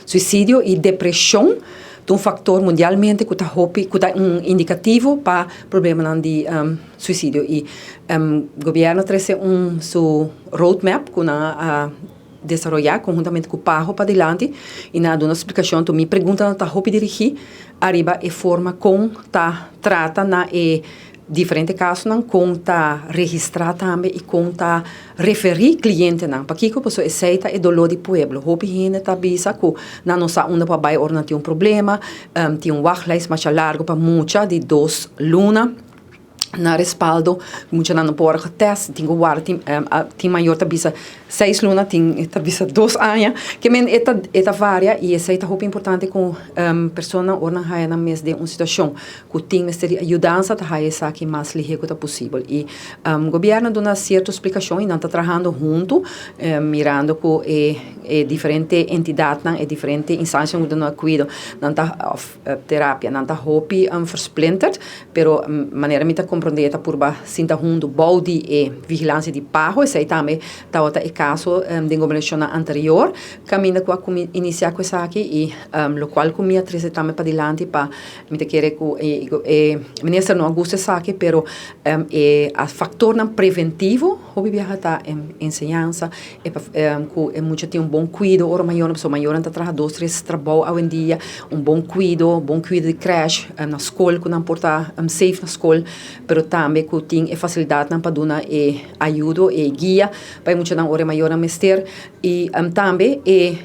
Suicidio y depresion ta un factor mundialmente cu ta hopi, cu ta un indicativo pa problemanan di suicidio y gobierno a trece un su roadmap cu nan a desaroya conhuntamente cu PAHO padilanti y nan a duna splicacion. Anto mi preguntanan ta hopi dirigi ariba e forma con ta trata na e diferente casonan, con ta registra tambe y con ta referi clientenan. Pakico? Pasobra esey ta e dolor di pueblo. Hopi hende ta bisa cu nan no sa unda pa bay ora nan tin un problema. Tin un wachtlijst masha largo pa mucha di 2 luna na Respaldo, muchanan no por getest, tin cu warda, tin mayor ta bisa 6 luna, tin ta bisa 2 aña, ke men e ta varia y esey ta hopi importante cu persona ora nan haya nan mes den un situacion cu tin mester di ayudansa ta haya esaki mas lihe cu ta posibel. Y gobierno a duna cierto explicacion y nan ta trahando hunto, mirando cu e diferente entidadnan, e diferente instancianan cu duna cuido, nan ta of terapia, nan ta hopi versplinterd, pero manera mi ta comprende ta purba sinta hunto bou di e vigilancia di PAHO. Esey tambe tabata e caso den gobernacion anterior, caminda cu a inicia cu esaki y locual cu mi a trece tambe padilanti pa mi ta kere cu e minister no a gusta esaki, pero e factornan preventivo hopi biaha ta enseñansa e cu e mucha tin un bon cuido ora mayornan, pasobra mayornan ta traha dos tres trabou awendia, un bon cuido, bon cuido di crèche, na scol cu nan por ta safe na scol, pero tambe cu tin e facilidadnan pa duna e ayudo e guia pa e muchanan ora e mayornan mester y tambe e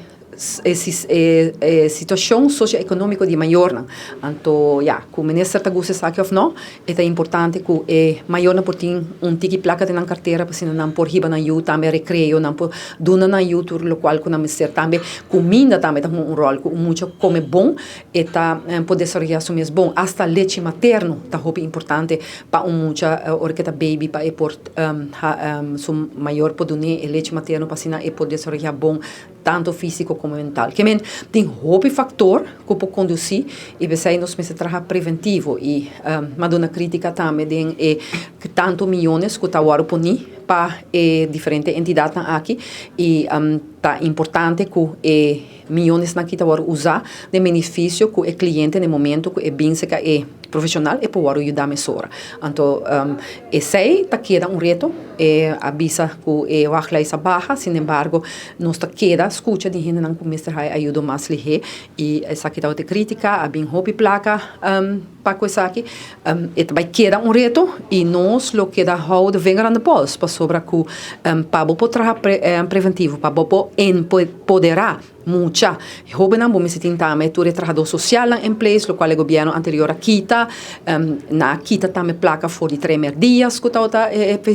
situacion socioeconomico di mayornan. Anto, ja, cu minister ta gusta esaki of no, e ta importante cu e mayornan por tin un tiki placa den nan cartera pa asina nan por hiba nan yiu tambe recreo, nan por duna nan yiu tur locual cu nan mester. Tambe cuminda tambe ta hunga un rol, cu un mucha come bon, e ta por desaroya su mes bon. Hasta lechi materno ta hopi importante pa un mucha ora cu ta baby, pa e por su mayor por dune e lechi materno pa asina e por desaroya bon, tanto fisico como mental. Ke men tin hopi factor cu por conduci y pesey nos mester traha preventivo y m'a duna critica tambe den e tanto miyones cu ta wordo poni pa e diferente entidadnan aki y ta importante cu e miyonesnan aki ta wordo usa den beneficio cu e cliente na momento cu e bin cerca e profesional e por wordo yuda mesora. Anto esey ta keda un reto. E a bisa cu e wachtlijst a baha, sin embargo nos ta keda scucha di hendenan cu mester haya ayudo mas lihe y esaki tabata critica. A bin hopi placa pa cu esaki, e ta bay keda un reto y nos lo keda hou de vinger aan de pols, pasobra cu pa bo por traha preventivo, pa bo por empodera mucha hobennan, bo mester tin tambe tur e trahador socialnan in place, locual e gobierno anterior a kita. Nan a kita tambe placa for di Traimerdias cu tabata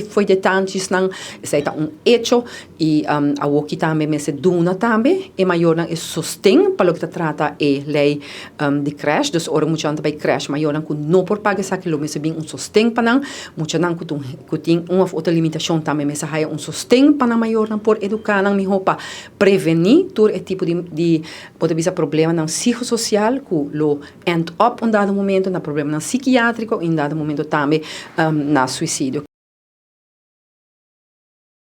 for di tanchesnan. Esey ta un hecho y awoki tambe mester duna tambe e mayornan e sosten pa loke ta trata e ley di crèche. Dus ora muchanan ta bay crèche, mayornan cu no por paga esaki lo mester bin un sosten pa nan. Muchanan cu tin un of otro limitacion tambe mester haya un sosten pa nan mayornan por educa nan miho pa preveni tur e tipo di por bisa problemanan psicosocial cu lo end up un dado momento na problemanan psikiatrico y un dado momento tambe na suicidio.